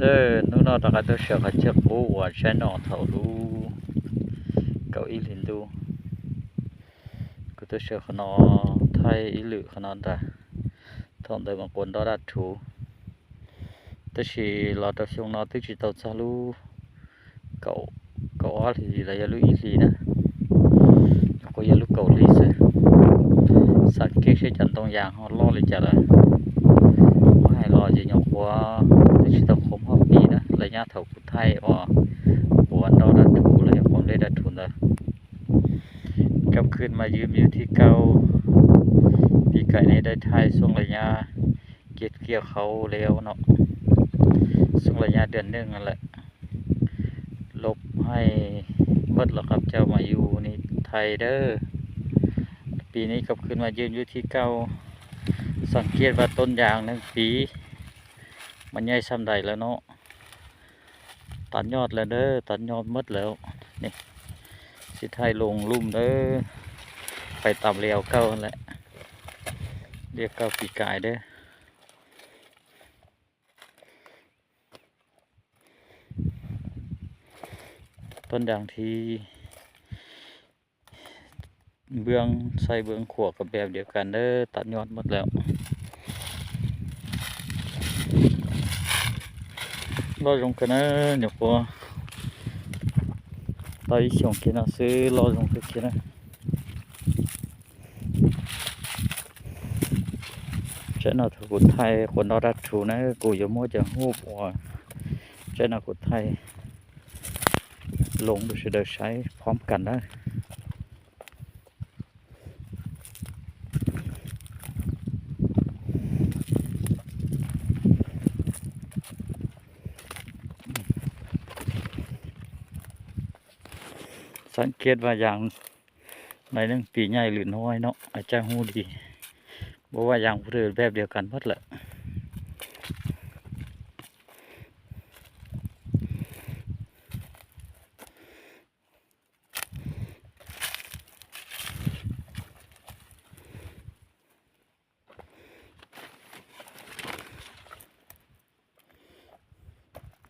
Ơ, nu no ta ka tu sơ ka chơ ku wa chai no thau lu. Kau i lin tu. Ku tu sơ ka no thai i lu ka no ta. Thong de ma kon do da thu. Ta si lo ta siong no tu si tau sa lu. Kau, kau a li la ya lu i li na. Ko ya lu kau li se. Sa ke se chan tong yang ho lo li cha la. Hai lo ji nyong kwa. Tu si tau khom ho pi na. La ya thau ໄທອອກ ບໍ່ອັນດອກດັດຖູ ແລະ ຄວາມເລດດັດຖູນເດີ ກັບຄືນມາຢືມຢູ່ທີ່ເກົ່າ. ປີກາຍນີ້ໄດ້ຖ່າຍຊ່ວງໄລຍະເກັບກ່ຽວເຂົ້າແລ້ວເນາະ ຊ່ວງໄລຍະເດືອນໜຶ່ງຫັ້ນແຫຼະ ລົບໃຫ້ໝົດແລ້ວ ກັບເຈົ້າມາຢູ່ນີ້ໄທເດີ. ປີນີ້ກັບຄືນມາຢືມຢູ່ທີ່ເກົ່າ ສັງເກດວ່າຕົ້ນຢາງໜຶ່ງປີ ມັນໃຫຍ່ສ່ຳໃດແລ້ວເນາະ. ຕັດຍອດແລ້ວເດີ ຕັດຍອດໝົດແລ້ວ. ນີ້ ຊິໄຖລົງລຸ່ມເດີ ໄປຕາມແລວເກົ່າຫັ້ນແຫຼະ ແລວເກົ່າປີກາຍເດີ. ຕົ້ນຢາງທີ່ ເບື້ອງຊ້າຍເບື້ອງຂວາກໍແບບດຽວກັນເດີ ຕັດຍອດໝົດແລ້ວ. ລໍຊົມກັນເດີ ເດີຍວກໍ ຕາຍຊົມກັນເດີ ລໍຊົມກັນເດີ. ໃຈໜ້າ ຖ້າກູໄທ ຄົນເຮົາດັດຖູນະ ກູຢ່າມົວຈະຮູບວ່າ ໃຈໜ້າ ກູໄທ ລົງດູຊິເດີ ໃຊ້ພ້ອມກັນນະ. ສັງເກດວ່າຢາງໜ້ອຍໜຶ່ງ ປີໃຫຍ່ຫຼືນ້ອຍເນາະ ອາຈານຮູ້ດີ ບໍ່ວ່າຢາງຜູ້ໃດແບບດຽວກັນໝົດແຫຼະ.